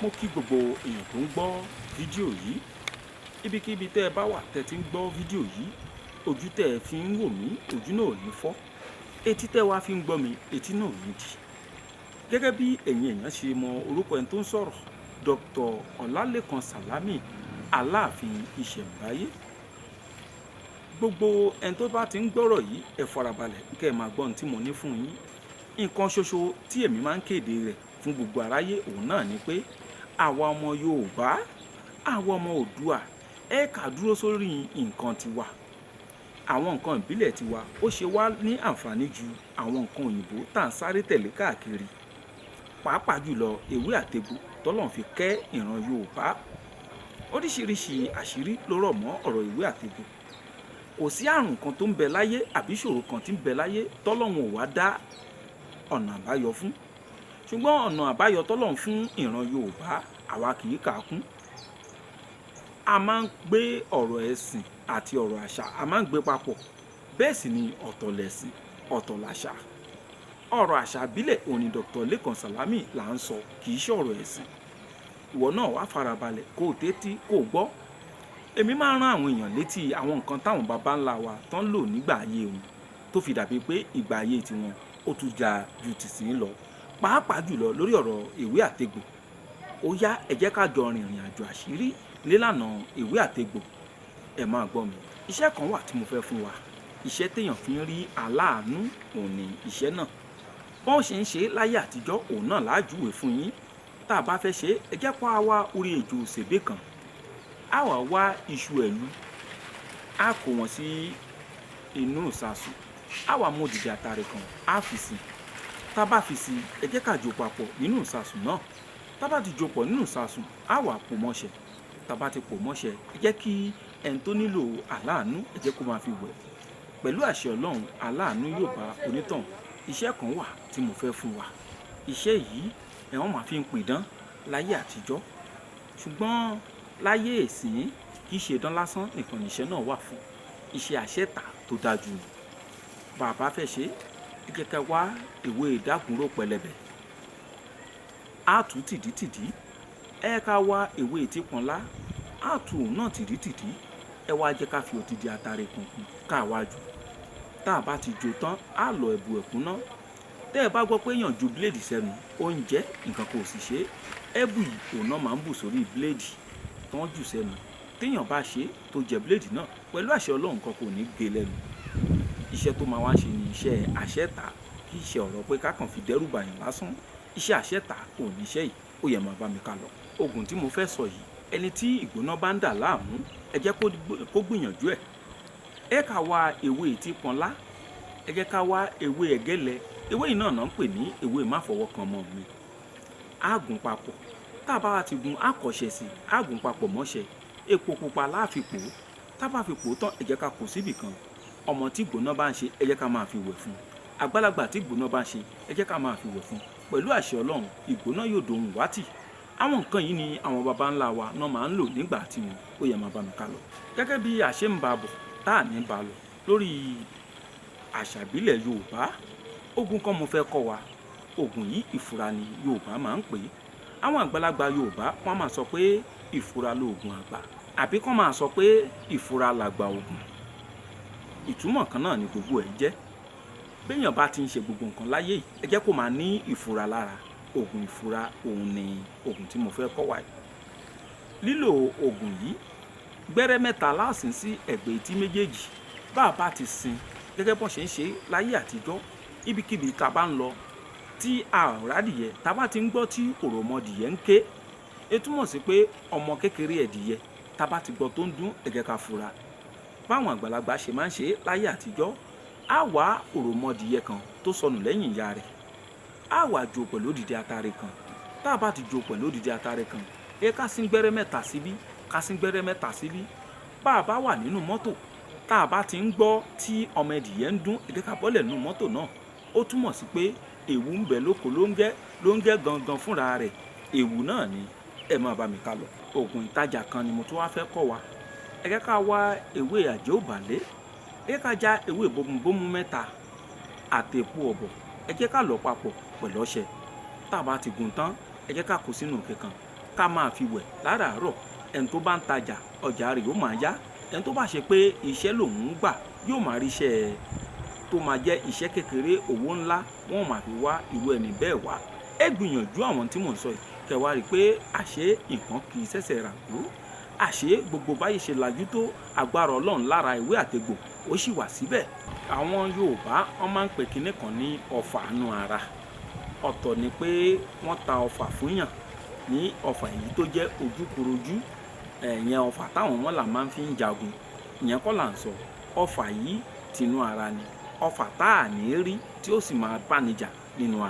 Mo kí gbogbo èèyàn tó ń gbọ́ fídíò yìí. Ibikíbi tẹ́ ẹ bá wà tẹ́ ti ń gbọ́ fídíò yìí, ojú tẹ́ ẹ fi ń wò mí, ojú náà ò ní fọ́. Etí tẹ́ wá fi ń gbọ́ mi, etí náà ò ní dì. Gẹ́gẹ́ bí ẹ̀yin èèyàn ṣe mọ orúkọ ẹni tó ń sọ̀rọ̀, Dr. Ọlálékan Sàlámì, Aláàfin Ìṣẹ̀ǹbáyé. Gbogbo ẹni tó bá ti ń gbọ́rọ̀ yìí, ẹ farabalẹ̀ kẹ́ ẹ máa gbọ́ ohun tí mo ní fún yín. Nǹkan ṣoṣo tí èmi máa ń kéde rẹ̀ fún gbogbo aráyé òun náà ni pé àwa ọmọ Yorùbá, àwa ọmọ Oòduà, ẹ ká dúró sórí nǹkan tiwa. Àwọn nǹkan ìbílẹ̀ tiwa ó ṣe wá ní àǹfààní ju àwọn nǹkan òyìnbó tá à ń sáré tẹ̀lé káàkiri. Pàápàá jùlọ ewé àtegbò tọ́lọ́run fi kẹ́ ìran Yorùbá. Oríṣiríṣi àṣírí ló rọ̀ mọ́ ọ̀rọ̀ ewé àtegbò. Kò sí àrùn kan tó ń bẹ láyé àbí ìṣòro kan tí ń bẹ láyé tọ́lọ́run ò wá dá ọ̀nà àbáyọ fún. Ṣùgbọ́n ọ̀nà àbáyọ tọ́lọ́run fún ìran Yorùbá, àwa kì í kà á kún. A máa ń gbé ọ̀rọ̀ ẹ̀sìn àti ọ̀rọ̀ àṣà, a máa ń gbé papọ̀. Bẹ́ẹ̀ sì ni ọ̀tọ̀ lẹ̀sìn, ọ̀tọ̀ làṣà. Ọ̀rọ̀ àṣà ìbílẹ̀ òun ni Dr. Lékan Sàlámì là ń sọ, kì í ṣe ọ̀rọ̀ ẹ̀sìn. Ìwọ náà wá farabalẹ̀ kó o tẹ́tí kó o gbọ́. Èmi máa ń rán àwọn èèyàn létí àwọn nǹkan táwọn baba ńlá wa tán lò nígbà ayé wọn tó fi dàbí pé ìgbà ayé tiwọn ó tún jà ju tìsín lọ, pàápàá jùlọ lórí ọ̀rọ̀ ewé àtegbò. Ó yá, ẹ jẹ́ ká jọ rìnrìn àjò àṣírí nílànà ewé àtegbò. Ẹ máa gbọ́ mi. Iṣẹ́ kan wà tí mo fẹ́ fún wa. Iṣẹ́ téèyàn fi ń rí aláàánú òun ni iṣẹ́ náà. Bọ́n ṣe ń ṣe láyé àtijọ́ òun náà lájúwe fún yín. Tá a bá fẹ́ ṣe, ẹ jẹ́ kó a wá orí ejò òṣèbé kan. A wá wá iṣu ẹ̀lú. A kó wọn sí inú ìṣasùn. A wá mú odidi atare kan, a fi sí. Tá a bá fi sí, ẹ jẹ́ ká jó papọ̀ nínú ìṣasùn náà. Tá a bá ti jó pọ̀ nínú ìṣasùn, a wá pò mọ́ṣẹ. Tá a bá ti pò mọ́ṣẹ, ẹ jẹ́ kí ẹni tó nílò aláàánú, ẹ jẹ́ kó máa fi wẹ̀. Pẹ̀lú àṣẹ Ọlọ́run, aláàánú yóò bá onítọ̀hún. Iṣẹ́ kan wà tí mo fẹ́ fún wa. Iṣẹ́ yìí ẹ wọ́n máa fi ń pidán láyé àtijọ́. Ṣùgbọ́n láyé ìsín, kì í ṣe idán lásán nìkan ni iṣẹ́ náà wà fún. Iṣẹ́ àṣetà tó dájú ni. Bá a bá fẹ́ ṣe, ẹ jẹ́ ká wá ewé ìdákùnró pẹlẹbẹ. A tú tìdítìdí. Ẹ ká wá ewé ìtìpọ́nlá. A tú òun náà tìdítìdí. Ẹ wá jẹ́ ká fi odidi atare kan kún ká wá jó. Tá a bá ti jó tán, a lọ ẹ̀bù ẹ̀kún náà. Tẹ́ ẹ bá gbọ́ pé èèyàn ju bíléèdì sẹ́nu, ó ń jẹ́ nǹkan kò sì ṣe. Ẹ̀bù yìí òun náà máa ń bù sórí bíléèdì tán jù sẹ́nu. Téèyàn bá ṣe tó jẹ bíléèdì náà, pẹ̀lú àṣẹ Ọlọ́run kan kò ní gé lẹ́nu. Iṣẹ́ tó máa wá ṣe ni iṣẹ́ àṣetà, kì í ṣe ọ̀rọ̀ pé ká kàn fi dẹ́rù bàyàn lásán. Iṣẹ́ àṣetà òun ni iṣẹ́ yìí. Ó yẹ máa bá mi ká lọ. Ògùn tí mo fẹ́ sọ yìí, ẹni tí ìgbóná bá ń dà láàmú, ẹ jẹ́ kó gbìyànjú ẹ̀. Ẹ ká wá ewé ìtìpọ́nlá. Ẹ jẹ́ ká wá ewé ẹ̀gẹ́lẹ̀. Ewé yìí náà ń pè ní ewé máfọwọ́kànmọ́ mi. A gún papọ̀. Tá a bá ti gún, a kọ̀ṣẹ̀ sí i, a gún papọ̀ mọ́ṣẹ. Epo pupa la fi pò ó. Tá a bá fi pò ó tán, ẹ jẹ́ ká kó síbì kan. Ọmọ tí ìgbóná bá ń ṣe, ẹ jẹ́ ká máa fi wẹ̀ fún un. Àgbàlagbà tí ìgbóná bá ń ṣe, ẹ jẹ́ ká máa fi wẹ̀ fún un. Pẹ̀lú àṣẹ Ọlọ́run, ìgbóná yóò dohun wátì. Àwọn nǹkan yìí ni àwọn baba ńlá wa náà máa ń lò nígbà tí wọn. Ó yẹ máa bá mi ká lọ. Gẹ́gẹ́ bí a ṣe ń bá bọ̀, tá à ní bá lọ lórí àṣà ìbílẹ̀ Yorùbá. Ògùn kan mo fẹ́ kọ́ wa. Ògùn yìí ìfura ni Yorùbá máa ń pè é. Àwọn àgbàlagbà Yorùbá wọ́n máa sọ pé ìfura lòògùn àgbà, àbí kọ́ máa sọ pé ìfura làgbà ògùn. Ìtumọ̀ kan náà ni gbogbo ẹ̀ jẹ́. Bí èèyàn bá ti ń ṣe gbogbo nǹkan láyé yìí, ẹ jẹ́ kó máa ní ìfura lára. Ògùn ìfura òun ni ògùn tí mo fẹ́ kọ́ wa yìí. Lílò ògùn yìí, gbẹ́rẹ́ mẹ́ta la sín sí ẹ̀gbẹ́ etí méjèèjì. Bá a bá ti sin gẹ́gẹ́ bí wọ́n ṣe ń ṣe láyé àtijọ́, ibikíbi tá a bá ń lọ tí a ò rádìyẹ, tá a bá ti ń gbọ́ tí òròmọdìyẹ ń ké, é túmọ̀ sí pé ọmọ kékeré ẹ̀dìyẹ, tá a bá ti gbọ́ tó ń dún, ẹ jẹ́ ká fura. Báwọn àgbàlagbà ṣe máa ń ṣe láyé àtijọ́, a wá òròmọdìyẹ kan tó sọnù lẹ́yìn ìyá rẹ̀. A wá jó pẹ̀lú odidi atare kan. Tá a bá ti jó pẹ̀lú odidi atare kan, ẹ ká sín gbẹ́rẹ́ mẹ́ta síbí, ká sín gbẹ́rẹ́ mẹ́ta síbí. Bá a bá wà nínú mọ́tò, tá a bá ti ń gbọ́ tí ọmọ ẹ̀dìyẹ ń dún, ẹ jẹ́ ká bọ́lẹ̀ nínú mọ́tò náà. Ó túmọ̀ sí pé ewu ń bẹ lóko lóńgẹ́, lóńgẹ́ gangan fúnra rẹ̀. Ewu náà ni. Ẹ máa bá mi ká lọ. Ògùn ìtajà kan ni mo tún wá fẹ́ kọ́ wa. Ẹ jẹ́ ká wá ewé àjẹ́ òbàlé. Ẹ jẹ́ ká já ewé bomubomu mẹ́ta àti epo ọ̀bọ̀. Ẹ jẹ́ ká lọ̀ papọ̀ pẹ̀lú ọṣẹ. Tá a bá ti gún tán, ẹ jẹ́ ká kó sínú ike kan. Ká Ká máa fi wẹ̀ láràárọ̀. Ẹni tó bá ń tajà, ọjà rẹ̀ yóò máa yá. Ẹni tó bá ṣe pé iṣẹ́ lòun ń gbà, yóò máa ríṣẹ́ tó máa jẹ́ iṣẹ́ kékeré, owó ńlá wọ́n máa fi wá irú ẹni bẹ́ẹ̀ wá. Ẹ gbìyànjú àwọn tí mò ń sọ yìí, kẹ́ wá rí i pé àṣé nǹkan kì í ṣẹ̀ṣẹ̀ rà kú. Àṣé gbogbo báyìí ṣe lajú tó, agbára Ọlọ́run lára ewé àtegbò ó sì wà síbẹ̀. Àwọn Yorùbá wọ́n máa ń pè kinní kan ní ọfà inú ara. Ọ̀tọ̀ ni pé wọ́n ta ọfà fún yàn ní ọfà èyí tó jẹ́ ojúkorojú, ẹ̀yẹn ọfà táwọn mọ́là máa ń fi ń jagun, ìyẹn kọ́ là ń sọ. Ọfà yìí tinú ara ni, ọfà tá à ní rí tí ó sì máa báni jà nínú ara.